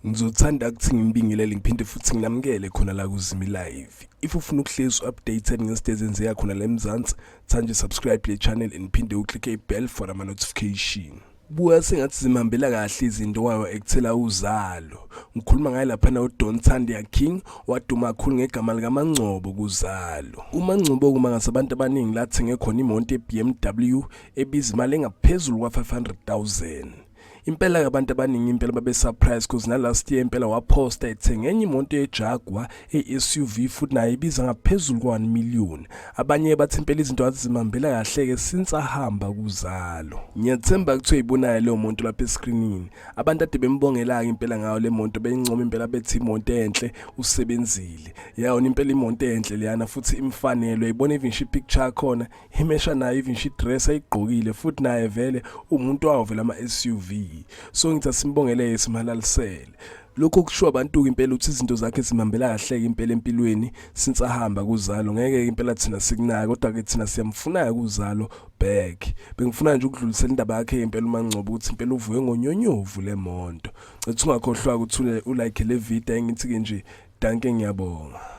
Ngizothanda ukuthi nginibingelele ngiphinde futhi nginamukele khona la kuZimi Live. If ufuna ukuhlezi updated ngezinto ezenzeka khona la eMzansi, thanje subscribe le channel and phinde uclicke i-bell for ama notification. Buka sengathi zimhambela kahle izinto wayo ekuthela uzalo. Ngikhuluma ngaye laphana uDon Thandia King waduma kakhulu ngegama likaMangcobo kuzalo. UMangcobo kumangaza abantu abaningi lathenge khona imoto ye-BMW ebiza imali engaphezulu kwa-500,000. Impela ke abantu abaningi impela babe surprise cause na last year impela waposta ethenga enye imoto yeJaguar e-SUV futhi nayo ibiza ngaphezulu kwa 1 million. Abanye bathi impela izinto azimhambela kahle ke since ahamba kuzalo. Ngiyathemba kuthiwa ibonayo leyo moto lapha escreenini. Abantu ade bembongela ke impela ngayo le moto beyincoma impela bethi imoto enhle usebenzile. Yawona impela imoto enhle leyana futhi imfanele uyayibona even she picture khona imesha naye even she dress ayigqokile futhi naye vele umuntu wawo vele ama-SUV so ngithi asimbongele simhalalisele lokho kushiwo abantu impela ukuthi izinto zakhe zimhambela kahle impela empilweni since ahamba kuzalo ngeke impela thina sikunaka kodwa ke thina siyamfuna kuzalo back bengifuna nje ukudlulisela indaba yakhe impela uMangcobo ukuthi impela uvuke ngonyonyovu le monto cethu ungakhohlwa ukuthi ulike le video engithi ke nje danke ngiyabonga.